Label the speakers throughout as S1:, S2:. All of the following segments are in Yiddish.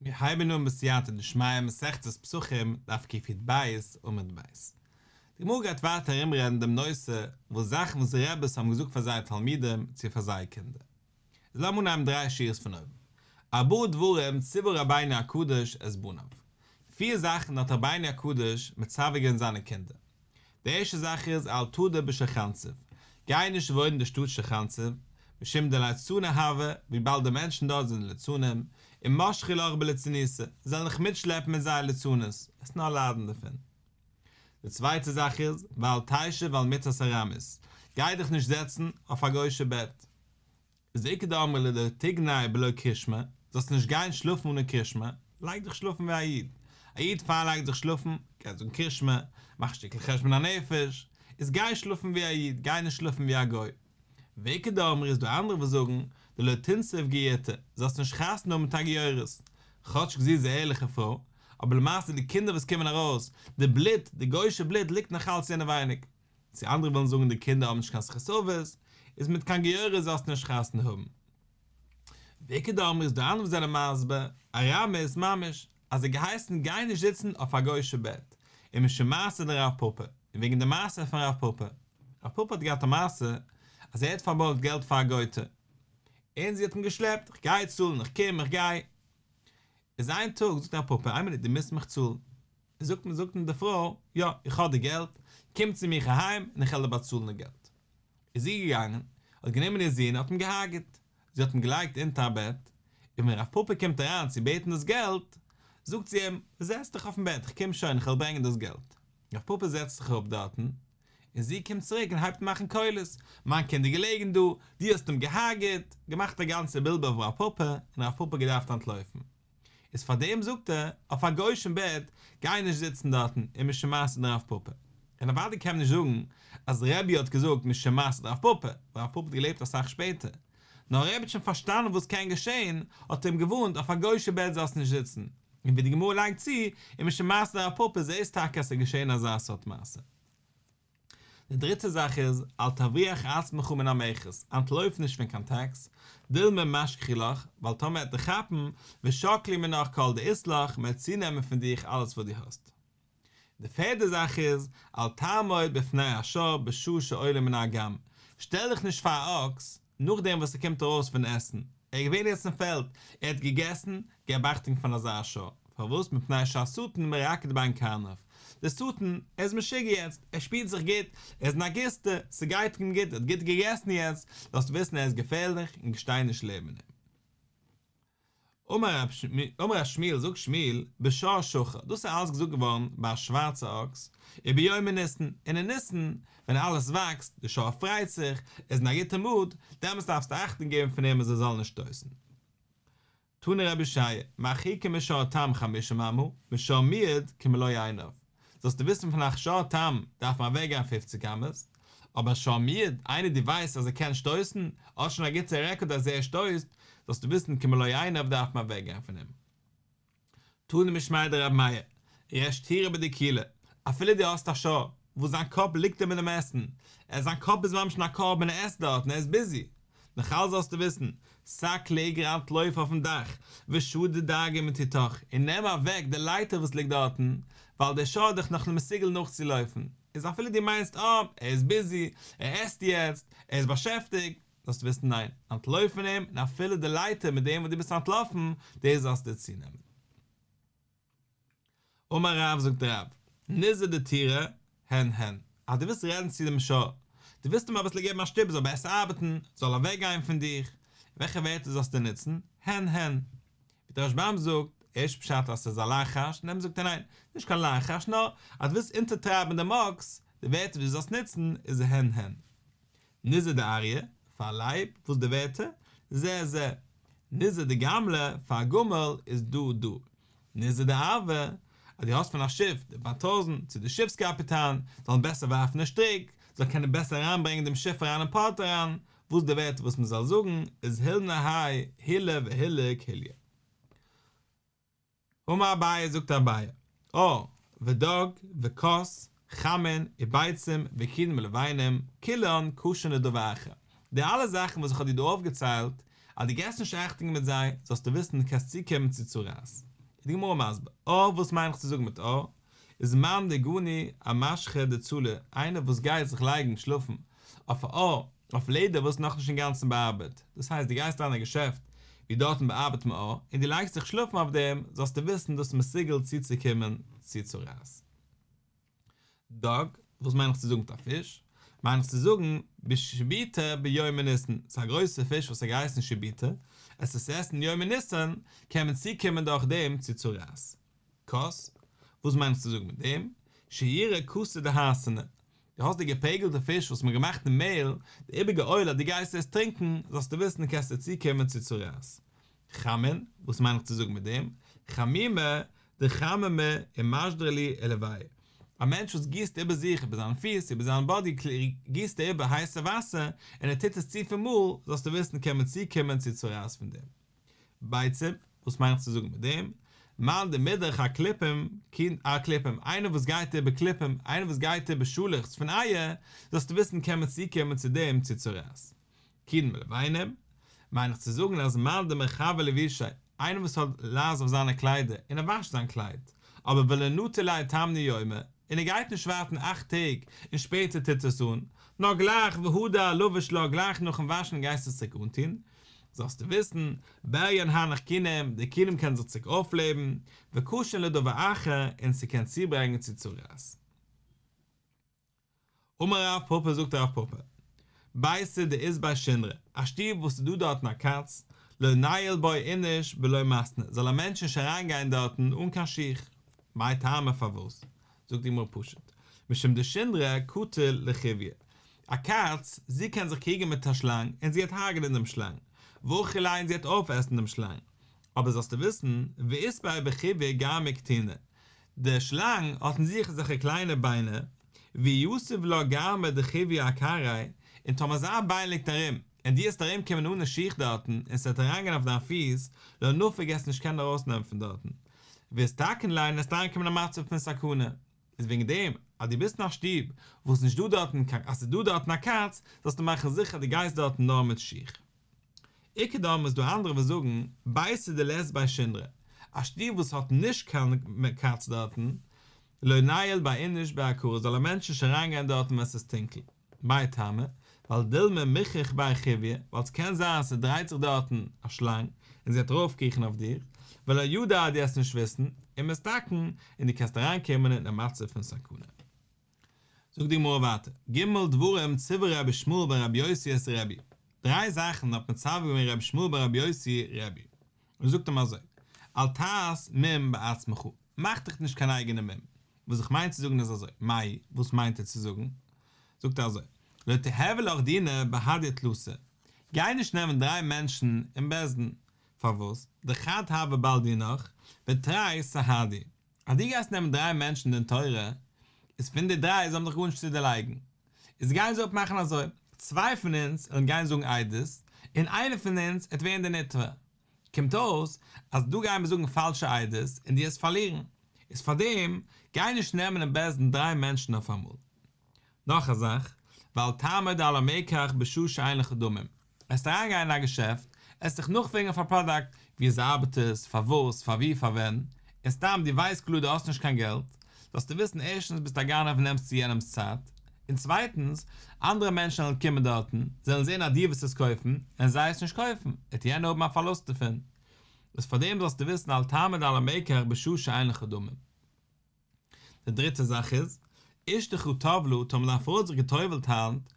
S1: מיר הייבן אן בסייעתא דשמיא מסכת פסחים דף קי"ב עמוד ב'. די גמרא גייט ווייטער ארומרעדן דעם נושא וואס זאכן וואס רעבעס האבן געזאגט פאר זייער תלמידים צו פאר זייער קינדער. איז לאמיר אנהייבן דריי שורות פון אויבן. ארבעה דברים ציווה רבינו הקדוש את בניו. פיר זאכן האט רבינו הקדוש מצווה געווען זיינע קינדער. די ערשטע זאך איז אל תדור בשכנציב, גיי נישט וואוינען אין די שטאט שכנציב, משום דליצני הוו, וויבאלד די מענטשן דארט זענען ליצנים, ומשכי לך בליצנותא, זיי וועלן דיך מיטשלעפן מיט זייער ליצנות, וועסט נאר ליידן דערפון. די צווייטע זאך איז, ואל תשב על מיטת ארמית, גיי דיך נישט זעצן אויף א גוי'שע בעט. איז איכא דאמרי דלא תיגני בלא קרישמע, זאלסט נישט גיין שלאפן אנע קרישמע, לייג דיך שלאפן ווי א איד, א איד פאר ער לייגט זיך שלאפן, גייט זאגן קרישמע, מאכט שטיקל חשבון הנפש, איז גיי שלאפן ווי א איד, גיי נישט שלאפן ווי א גוי. ואיכא דאמרי איז דא אנדערע וואס זאגן, דלא תנסיב גיורתא, זאלסט נישט חתונה האבן מיט א גיורת, כאטשיג זי איז א ערליכע פרוי, אבער למעשה די קינדער וואס קומען ארויס, די בלוט, די גוי'שע בלוט ליגט נאך אלץ אינעווייניג. צו אנדערע ווילן זאגן די קינדער האבן נישט קיין זכות אבות, איז מיט קיין גיורת זאלסטו נישט חתונה האבן. ואיכא דאמרי איז דא אנדערע וואס זענען מסביר, ארמית ממש, אז ער האט געהייסן גיי נישט זיצן אויף א גוי'שע בעט, ומשום מעשה דרב פפא, און וועגן די מעשה פון רב פפא. רב פפא האט געהאט א מעשה אז ער האט פארבארגט געלט פאר א גוי'טע, און זי האט אים געשלעפט, איך גיי צאלן, איך קום, איך גיי. איז איין טאג זאגט רב פפא, איין מינוט, דו מוזט מיך צאלן. זאגט אים זאגט אים די פרוי, יא, איך האב די געלט, קום צו מיך אהיים און איך וועל דיר באצאלן די געלט. איז זי געגאנגען, האט גענומען איר זון האט אים געהארגעט, זי האט אים געלייגט אונטער א בעט, און ווען רב פפא קומט אריין צו בעטן דאס געלט, זאגט זי אים, זעץ דיך אויפן בעט, איך קום שוין, איך וועל ברענגען דאס געלט. רב פפא זעצט זיך אראפ דארטן, און זי קומט צוריק און הייבט מאכן קולות, מיין קינד איז געלעגן דא, דו האסט אים געהארגעט, געמאכט א גאנצע בלבול אויף רב פפא, און רב פפא האט געדארפט אנטלויפן. איז פאר דעם זאגט ער, אויף א גוי'שן בעט, גיי נישט זיצן דארטן, ומשום מעשה דרב פפא. און אוודאי קען מען נישט זאגן אז רבי האט געזאגט משום מעשה דרב פפא, ווייל רב פפא האט געלעבט אסאך שפעטער. נאר רבי האט שוין פארשטאנען וואס קען געשען, האט ער אים געווארנט, אויף א גוי'שע בעט זאלסטו נישט זיצן. און ווי די גמרא לייגט צו, ומשום מעשה דרב פפא זעהסט טאקע אז ס'איז געשען אזא סארט מעשה. די דריטע זאך איז, אל תבריח עצמך מן המכס, אנטלויף נישט פון קיין טעקס, דילמא משכחי לך, ווייל טאמער מ'עט דיך כאפן, ושקלי מינך כל דאית לך, מ'עט צונעמען פון דיך אלעס וואס דו האסט. די פערדע זאך איז, אל תעמוד בפני השור בשעה שעולה מן האגם, שטעל דיך נישט פאר א אקס, נאכדעם וואס ער קומט ארויס פון עסן, ער איז געווען יעצט אין פעלד, ער האט געגעסן, געב אכטונג פון אזא שור, פארוואס מפני שהשטן מרקד בין קרניו, דער שטן, ער איז משוגע יעצט, ער שפירט זיך גוט, ער איז אין א גיסטע, ס'גייט אים גוט, ער האט גוט געגעסן יעצט, זאלסט וויסן ער איז געפערליך און שטיי נישט לעבן אים. אמר רב שמואל, זאגט שמואל, בשור שחור, דאס איז אלעס געזאגט געווארן ביי א שווארצע אקס, וביומי ניסן, און אין ניסן, ווען אלעס וואקסט, די שור פרייט זיך, ער איז אין א גוטע מוד, דעמאלטס דארפסטו אכטונג געבן פון אים אז ער זאל נישט שטויסן. תנא רבי אושעיא, מרחיקין משור תם חמישים אמה, משור מועד כמלא עיניו. זאלסטו וויסן פון א שור תם דארף מען אוועק גיין פופציג אמות, אבער א שור מועד, איינער דו ווייסט אז ער קען שטויסן, האט שוין א גוטע רעקארד אז ער שטויסט, זאלסטו וויסן כמלא עיניו דארף מען אוועק גיין פון אים. תנא משמיה דרבי מאיר, ריש תורא בדיקולא, אפילו דו האסט א שור וואס זיין קאפ ליגט אים אינעם עסן, ער זיין קאפ איז ממש אין א קארב און ער עסט דארט און ער איז ביזי, נאכאלץ זאלסטו וויסן, סק לאיגרא אנטלויף אויפן דאך, ושדי דרגא מתותך, און נעם אוועק די לייטער וואס ליגט דארטן, ווייל דער שור איז דיך נאך מסוגל נאכצולויפן, איז אפילו דו מיינסט אה, ער איז ביזי, ער עסט יעצט, ער איז באשעפטיגט, זאלסטו וויסן ניין, אנטלויף פון אים, און אפילו די לייטער מיט דעם וואס דו ביסט אנטלאפן, דאס זאלסטו צונעמען. אמר רב זאגט רב, נזהר דתורא, הן הן, אז דו ווילסט רעדן צו דעם שור, דו ווילסט אים אביסל געבן א שטופ זאל בעסער ארבעטן, זאל אוועק גיין פון דיך, וועלכע ווערטער זאלסטו נוצן, הן הן. ווי דער רשב"ם זאגט, ערשט פשט אז ס'איז א לחש, נאכדעם זאגט ער ניין, נישט קיין לחש, נאר אז דו ווילסט אונטערטרייבן דעם אקס, די ווערטער וואס דו זאלסט נוצן איז הן הן. נזהר דאריה, פאר א לייב, וואס די ווערטער? זה זה. נזהר דגמלא, פאר א גמל, איז דא דא. נזהר דערבא, אז דו האסט פון א שיף, די מאטראזן, צו די שיפס קאפיטאן, זאלן בעסער ווארפן די שטריק, זאל קענען בעסער אריינברענגען דעם שיף אריין אין פארט אריין, וואס די ווערטער וואס מען זאל זאגן, איז הילנא האי, הילא והילוק היליא. אמר אביי זאגט אביי, עור, ודג, וכוס, חמין, וביצים, וכינים לבנים, כולן קשין לדבר אחר. די אלע זאכן וואס איך האב דיר דא אויפגעציילט, אז דו געסט נישט אכטונג מיט זיי, זאלסטו וויסן דו קענסט צוקומען צו צרעת. די גמרא מסביר, עור וואס מיין איך צו זאגן מיט עור? איז מאן דגני אמשכא דצלי, איינער וואס גייט זיך לייגן שלאפן אויף א עור, אויף לעדער וואס איז נאכנישט אינגאנצן באארבעט, דאס הייסט דו גייסט אריין אין א געשעפט ווי דארטן באארבעט מען עור, און דו לייגסט זיך שלאפן אויף דעם, זאלסטו וויסן דאס איז מסוגל צוצוקומען צו צרעת. דג, וואס מיין איך צו זאגן מיט א פיש? מיין איך צו זאגן בשיבוטא ביומי ניסן, ס'איז א גרויסע פיש וואס האט געהייסן שיבוטא, עס איז צו עסן יומי ניסן, קען מען צוקומען דורך דעם צו צרעת. כוס, וואס מיין איך צו זאגן מיט דעם? שיורא כסא דהרסנא, דו האסט די געפרעגלטע פיש וואס מ'האט געמאכט אין מעהל, די איבעריגע אויל אז דו גייסט עס טרינקן, זאלסטו וויסן קענסטו צוקומען צו צרעת. חמין, וואס מיין איך צו זאגן מיט דעם? חמימא דחממי ומשדרי להו עילויה א מענטש וואס גיסט איבער זיך, איבער זיינע פיס, איבער זיין באדי, גיסט ער איבער הייסע וואסער, און ער טוט עס צופיל מאל, זאלסטו וויסן קען מען צוקומען צו צרעת פון דעם. ביצים, וואס מיין איך צו זאגן מיט דעם? מאן דמדרך אקליפים, אקליפים, איינער וואס גייט איבער קליפים, איינער וואס גייט איבער שאלעכץ פון אייער, זאלסטו וויסן קען מען צוקומען צו דעם צו צרעת. כינים לבנים, מיין איך צו זאגן אז מאן דמכווי לבושיה, איינער וואס האט לייז אויף זיינע קליידער און ער וואשט זיין קלייד, אבער ולא נטר ליה תמניא יומי, און ער גייט נישט ווארטן אכט טעג און שפעטער טוט עס אן, נאר גלייך והדר לביש לה גלייך נאכן וואשן גייסטו עס צוריק אנטון, זאלסטו וויסן, בריין הנך כינים, די כינים קענען זיך צוריק אויפלעבן, וקשין לדבר אחר, און ס'קען צוברענגען צו צרעת. אמר רב פפא זאגט רב פפא, ביתא דאית ביה שונרא, א שטוב וואס איז דא דארטן א קאץ, לא ניעול ביה איניש בלא מתני, זאל א מענטש נישט אריין גיין דארטן אן קיין שיך, מאי טעמא פארוואס? זאגט די גמרא פשוט, משום דשונרא קטיל לחיויא, א קאץ, זי קען זיך קריגן מיט א שלאנג און זי וועט הרג'נען דעם שלאנג, ואכיל ליה און זי וועט אויפעסן דעם שלאנג, אבער זאלסטו וויסן, ואית ביה בחיויא גרמי קטיני, דער שלאנג האט אין זיך אזעלכע קליינע ביינער, ואי יתיב לה גרמא דחיויא אכרעיה, און טאמער אזא ביין ליגט ארום, און דו וועסט ארום קומען אנע שיך דארטן, און ס'וועט אריינגיין אויף דיין פיס, לא נפיק וועסט נישט קענען ארויסנעמען פון דארטן. ואתתקן ליה און וועסט אריינקומען אין א מצב פון סכנה. איז וועגן דעם, אז דו ביסט אין א שטוב וואס נישט דא דארטן קיין, אז ס'איז דא דארטן א קאץ, זאלסטו מאכן זיכער דו גייסט דארטן נאר מיט שיך. איכא דאמרי איז דא אנדערע וואס זאגן ביתא דלית ביה שונרא, א שטוב וואס האט נישט קיין קאץ דארטן, לא ניעול ביה איניש בהכרא זאל א מענטש נישט אריינגיין דארטן ווען ס'איז טונקל, מאי טעמא? ווייל דילמא מיכרך ביה חיויא, ווייל ס'קען זיין ס'דרייט זיך דארטן א שלאנג און זי וועט ארויפקריכן אויף דיר, ולא ידע דו וועסט נישט וויסן, ומתתקן, און דו קענסט אריינקומען אין א מצב פון סכנה. זאגט די גמרא ווייטער, ג' דברים ציווה רבי ישמעאל בן רבי יוסי את רבי, דריי זאכן האט מצווה געווען רבי ישמעאל בן רבי יוסי רבי, און זאגט אים אזוי, אל תעש מום בעצמך, מאך דיך נישט קיין אייגענע מום, וואס איך מיין צו זאגן איז אזוי, מאי, וואס מיינט ער צו זאגן? זאגט ער אזוי, לא תיהוי לך דינא בהדי תלתא, גיי נישט נעמען דריי מענטשן אין בית דין, פארוואס? דחד הוי בעל דינך, ותרי סהדי, אז דו גייסט נעמען דריי מענטשן דין תורה, איז פון די דריי זיי האבן דאך גארנישט צו דערלייגן, איז גייען זיי אפמאכן אזוי, צוויי פון אונז וועלן גיין זאגן עדות, און איינער פון אונז וועט ווערן דער נתבע. קומט אויס אז דא גייען מיר זאגן פאלשע עדות און דו וועסט פארלירן. איז פארדעם גיי נישט נעמען אין בית דין דריי מענטשן אויפאמאל. נאך א זאך, ואל תעמוד על המקח בשעה שאין לך דמים. עסט אריינגיין אין א געשעפט, עסט דיך נאכפרעגן אויף א פראדאקט, ווי אזוי ארבעט עס, פארוואס, פארווי, פארווען, און סתם דו ווייסט קלאר דו האסט נישט קיין געלט, זאלסטו וויסן ערשטנס ביסט א גנב און נעמסט צו יענעמס צייט, און צווייטנס, אנדערע מענטשן וועלן קומען דארטן, זיי וועלן זען אז דו וועסט עס קויפן, און זיי עס נישט קויפן, וועט יענער האבן א פארלוסט דערפון. איז פארדעם זאלסטו וויסן אל תעמוד על המקח בשעה שאין לך דמים. די דריטע זאך איז, אשתך טבלה, טאמער דיין פרוי האט זיך גע'טובל'ט היינט,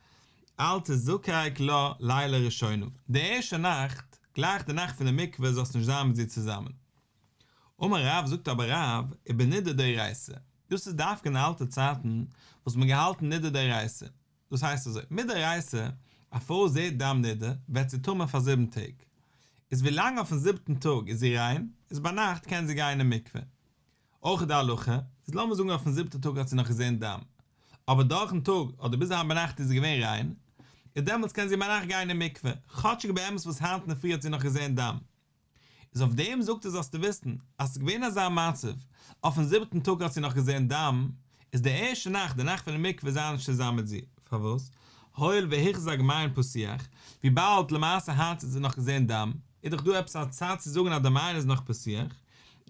S1: אל תזדקק לה לילה ראשונה, די ערשטע נאכט, גלייך די נאכט פון די מקווה זאלסטו נישט זיין מיט זי צוזאמען. אמר רב, זאגט אבער רב, ובנידה דאורייתא, דאס איז דווקא אין אלטע צייטן וואס מ'האט געהאלטן נידה דאורייתא, דאס הייסט אזוי, מדאורייתא, א פרוי זעט דם נידה, ווערט זי טמא פאר זיבן טעג. איז ווילאנג אויפן זיבטן טאג איז זי ריין, איז ביינאכט קען זי גיין אין מקווה. אויך די הלכה איז לאמיר זאגן אויפן זיבטע טאג האט זי נאך געזען דם, אבער דורכן טאג אדער ביז היינט ביינאכט איז זי געווען ריין, איז דעמאלטס קען זי ביינאכט גיין אין מקווה, כאטשיג באמת וואס היינט אינדערפרי האט זי נאך געזען דם. איז אויף דעם זאגט ער זאלסטו וויסן אז ס'איז געווען אזא מצב, אויפן זיבטן טאג האט זי נאך געזען דם, איז די ערשטע נאכט, די נאכט פון די מקווה זיי נישט צוזאמען מיט זי, פארוואס? הואיל והוחזק מעיין פתוח, וויבאלד למעשה היינט האט זי נאך געזען דם, איז דאך דא עפעס א צד צו זאגן אז די מעיין איז נאך פתוח.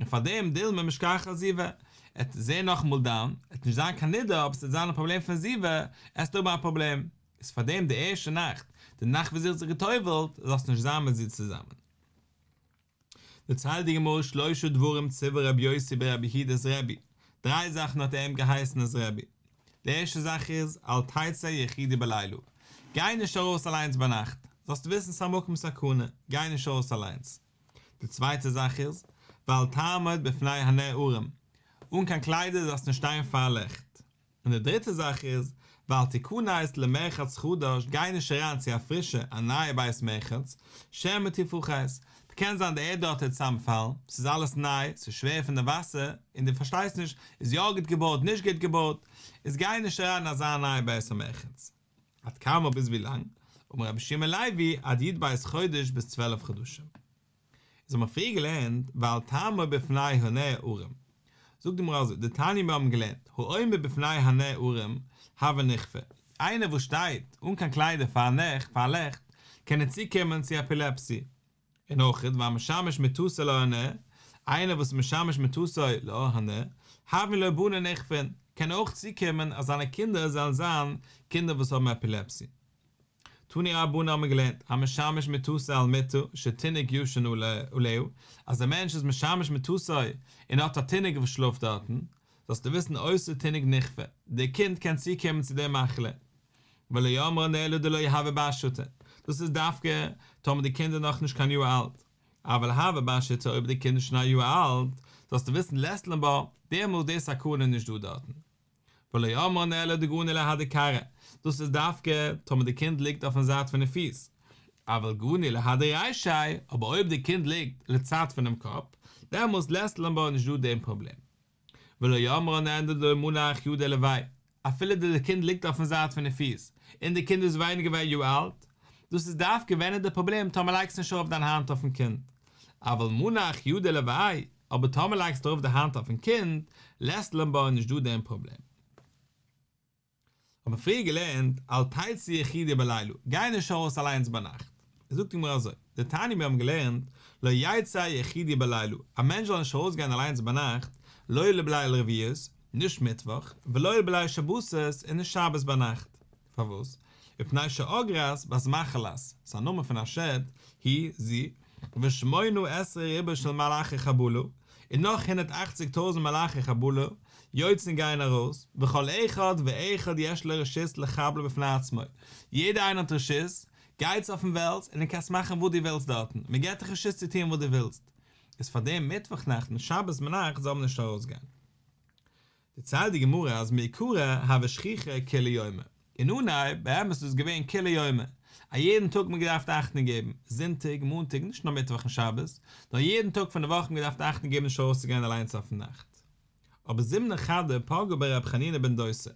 S1: און פאר דעם דילמא משכחה זיבה, עט זעהן נאכאמאל דם, עט נישט זיין קיין נידה אבער ס'עט זיין א פראבלעם פון זיבה, עסט האבן א פראבלעם, איז פאר דעם די ערשטע נאכט, די נאכט וואס זי האט זיך גע'טובל'ט, זאלסטו נישט זיין מיט זי צוזאמען. דערציילט די גמרא שלושה דברים ציווה רבי יוסי ברבי יהודה את רבי, דריי זאכן האט ער אים געהייסן את רבי, די ערשטע זאך איז, אל תצא יחידי בלילה, גיי נישט ארויס אליינס ביינאכט, זאלסט וויסן ס'איז א מקום סכנה, גיי נישט ארויס אליינס. די צווייטע זאך איז, ואל תעמוד בפני הנר ערום, אן קיין קליידער זאלסטו נישט שטיין פאר לעכט. און די דריטע זאך איז, ואל תכנס למרחץ חדש, גיי נישט אריין צו א פרישע, א נייע בית מרחץ, שמא תפחת, קען זיין די ערד דארט וועט צוזאמפאלן, ס'איז אלעס ניי, ס'איז שווער פון די וואסער, און דו פארשטייסט נישט, איז יא גוט געבויט, נישט גוט געבויט, איז גיי נישט אריין אין אזא נייע בית המרחץ. עד כמה ביז ווי לאנג? אמר רבי יהושע בן לוי, עד י"ב חודש ביז 12 חדשים. איז האבן מיר פריער געלערנט ואל תעמוד בפני הנר ערום. זאגט די גמרא אזוי, דתניא מיר האבן געלערנט, העומד בפני הנר ערום, הוי נכפה, איינער וואס שטייט אן קיין קליידער פאר א נר, פאר א לעכט, קען ער צוקומען צו עפילעפסי. און אויך והמשמש מטתו לאור הנר, איינער וואס איז משמש מטתו לאור הנר, הויין לו בנים נכפין, קען אויך צוקומען אז זיינע קינדער זאלן זיין קינדער וואס האבן עפילעפסי. תנו רבנן האבן געלערנט, המשמש מטתו על מיטה שתינוק ישן עליה, אז דער מענטש איז משמש מטתו און האט א תינוק וואס שלאפט דארטן, זאלסטו וויסן אותו תינוק נכפה, דער קינד קען צוקומען צו דער מחלה. ולא אמרן אלא דלא הוי בר שתא, דאס איז דווקא טאמער די קינד איז נאכנישט קיין יאר אלט, אבל הוי בר שתא אויב די קינד איז שוין א יאר אלט, זאלסטו וויסן לית לן בה, דעמאלט די סכנה איז נישט דא דארטן. ולא אמרן אלא דגני להדי כרעיה, דאס איז דווקא טאמער די קינד ליגט אויפן זייט פון די פיס, אבל גני להדי רישיה, אבער אויב די קינד ליגט לצד פונעם קאפ, דעמאלס לית לן בה נישט דא דעם פראבלעם. ולא אמרן אלא דלא מנח ידיה עילויה, אפילו די קינד ליגט אויפן זייט פון די פיס, און די קינד איז ווייניגער ווי א יאר אלט, דאס איז דווקא ווען איז די פראבלעם טאמער לייגסט נישט ארויף דיין האנט אויפן קינד, אבל מנח ידיה עילויה, אבער טאמער לייגסטו ארויף די האנט אויפן קינד, לית לן בה איז נישט דא דעם פראבלעם. האט מען פריער געלערנט, אל תצא יחידי בלילה, גיי נישט ארויס אליינס ביינאכט. זאגט די גמרא אזוי, דתניא מיר האבן געלערנט, לא יצא יחידי בלילה, א מענטש זאל נישט ארויסגיין אליינס ביינאכט, לא בליל רביעית, נישט מיטוואך, ולא בליל שבתות, און נישט שבת ביינאכט. פארוואס? מפני שאגרת בת מחלת, ס'איז א נאמען פון א שד, היא, זי, ושמונה עשרה ריבוא של מלאכי חבלה, און נאך 180 טויזנט מלאכי חבלה, יוצאין גייען ארויס, וכל אחד ואחד יש לו רשות לחבלה בפני עצמו, יעדער איינער האט רשות, גייטס אויפן וועלט און דו קענסט מאכן וואס דו ווילסט דארטן, מען געט דיך רשות צו טון וואס דו ווילסט, איז פאר דעם מיטוואך נאכט און שבת ביינאכט זאל מען נישט ארויסגיין. דערציילט די גמרא אז מעיקרא הוה שכיחא כולי יומא, אין אנהייב באמת איז דאס געווען כולי יומא, א יעדן טאג האט מען געדארפט אכטונג געבן, זונטאג, מאנטאג, נישט נאר מיטוואך און שבת, נאר יעדן טאג פון די וואך האט מען געדארפט אכטונג געבן נישט ארויסצוגיין אליינס אויפן נאכט. אבער זימנא חדא פגעה ביה ר' חנינא בן דוסא,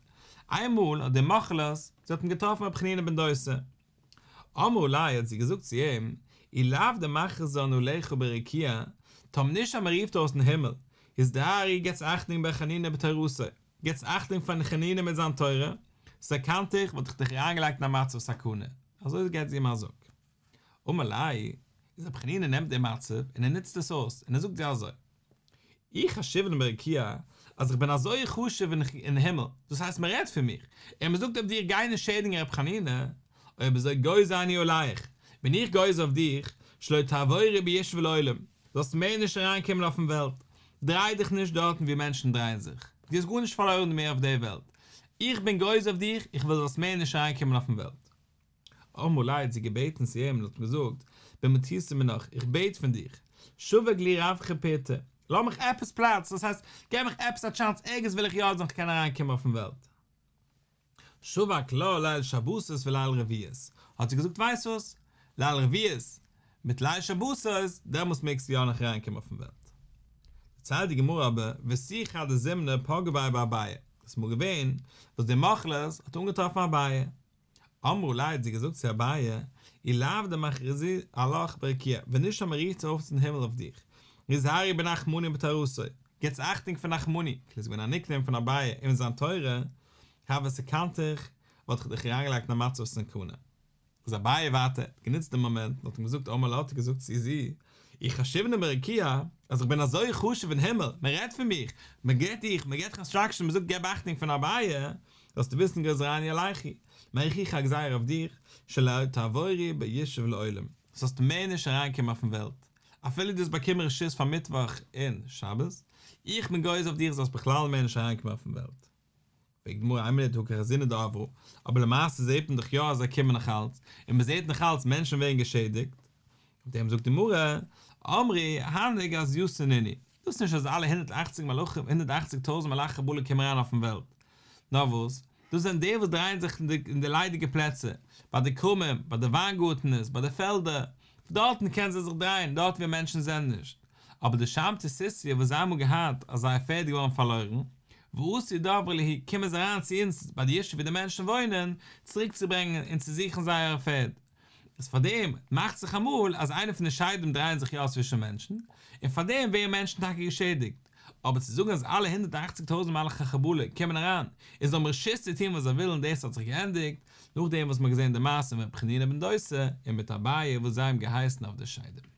S1: איינמאל האט די מחלת, זי האט אים געטראפן ר' חנינא בן דוסא, אמרה ליה האט זי געזאגט צו אים, אי לאו דמכרזן עלך ברקיעא, טאמער נישט אז מען רופט אויס אין הימל, הזדהרו געטס אכטונג בר' חנינא בתורתו, געטס אכטונג פון חנינא מיט זיין תורה, סכנתיך וואלט איך דיך אריינגעלייגט אין א מצב סכנה, אזוי געט זי אים א זאג. אמר ליה, איז רבי חנינא נעמט די מצב און ער נוצט עס אויס, און ער זאגט זי אזוי, אי חשיבנא ברקיעא, אז איך בין אזוי חשוב אין הימל, דאס הייסט מען רעדט פון מיר, און מען זאגט אויף דיר גיי נישט שעדיגן ר' חנינא, אויב אזוי גוזר אני עליך, בין איך גוזר אויף דיך, שלא תעבורי בישוב לעולם, זאלסט מער נישט אריינקומען אויפן וועלט, דריי דיך נישט דארטן וואו מענטשן דרייען זיך, דו האסט גארנישט פארלוירן מער אויף דער וועלט, איך בין גוזר אויף דיך, איך וויל זאלסט מער נישט אריינקומען אויפן וועלט. אמרה ליה האט זי געבעטן צו אים און האט אים געזאגט, במטותא מינך, איך בעט פון דיך, שבק לי רווחא פורתא, לאז מיך עפעס פלאץ, דאס הייסט, געב מיך עפעס א טשאנס, ערגעץ וויל איך יא זאל איך קענען אריין קומען אויפן וועלט. שבק לה ליל שבתות וליל רביעית, האט זי געזאגט, ווייסט וואס, ליל רביעית מיט ליל שבתות, דעמאלס מעגסטו יא נאך אריין קומען אויפן וועלט. דערציילט די גמרא אבער, ותו חדא זימנא פגעה ביה באביי, דאס איז אמאל געווען וואס די מחלת האט אנגעטראפן אביי, אמרה ליה האט זי געזאגט צו אביי, אי לאו דמכרזי עלך ברקיעא, ווען נישט אז מען רופט אויף צום הימל אויף דיך, הזהרו בנחמני בתורתו, געטס אכטונג פון נחמני, כאילו איז געווען א ניקנעים פון אביי און זיין תורה, הוה סכנתיך, וואלט איך דיך אריינגעלייגט אין א מצב סכנה. איז אביי ווייטער האט גענוצט דעם מאמענט און האט אים געזאגט אמר לה האט ער געזאגט צו זי, אי חשיבנא ברקיעא, אז איך בין אזוי חשוב אין הימל, מען רעדט פון מיך, מען געבט דיך, מען געבט דיך אינסטראקשען, מען זאגט געב אכטונג פון אביי, זאלסטו וויסן גוזרני עלייכו, מאך איך א גזירה אויף דיך, שלא תעבורי בישוב לעולם, זאלסט מער נישט אריינקומען אויפן וועלט, אפילו דו האסט באקומען רשות פאר מיטוואך און שבת, איך בין גוזר אויף דיך זאלסט בכלל מער נישט אריינקומען אויפן וועלט. פרעגט די גמרא איין מינוט הא קא חזינן דעברו, אבער למעשה זעט מען דאך יא אז זיי קומען נאך אלץ, און מען זעט נאך אלץ מענטשן ווערן געשעדיגט. אויף דעם זאגט די גמרא, אמרי הני גזייתא נינהו, דאס איז נישט אז אלע 180 מלאכים, 180 טויזנט מלאכי חבלה קומען אריין אויפן וועלט, נאר וואס, דאס זענען די וואס דרייען זיך אין די ליידיגע פלעצער, ביי די כרמים, ביי די וויינגארטנעס, ביי די פעלדער, דארטן קענען זיי זיך דרייען, דארט ווי מענטשן זענען נישט. אבער דשמטי סוסיא וואס זיי האבן געהאט אז זייער פערד איז געווארן פארלוירן, ואתו דברי להו, קומען זיי אריין צו אונז ביי די ישוב ווי די מענטשן וואוינען, צוריק צו ברענגען און צו זוכן זייערע פערד. איז פאר דעם מאכט זיך אמאל אז איינער פון די שדים דרייען זיך יא צווישן מענטשן, און פאר דעם ווערן מענטשן טאקע געשעדיגט. אבער צו זאגן אז אלע 180 טויזנט מלאכי חבלה קומען אריין און זיי האבן רשות צו טון וואס זיי ווילן דאס האט זיך געענדיגט נאכדעם וואס מ'האט געזען די מעשה מיט ר' חנינא בן דוסא און מיט אביי וואס זיי האבן געהייסן אויף די שדים.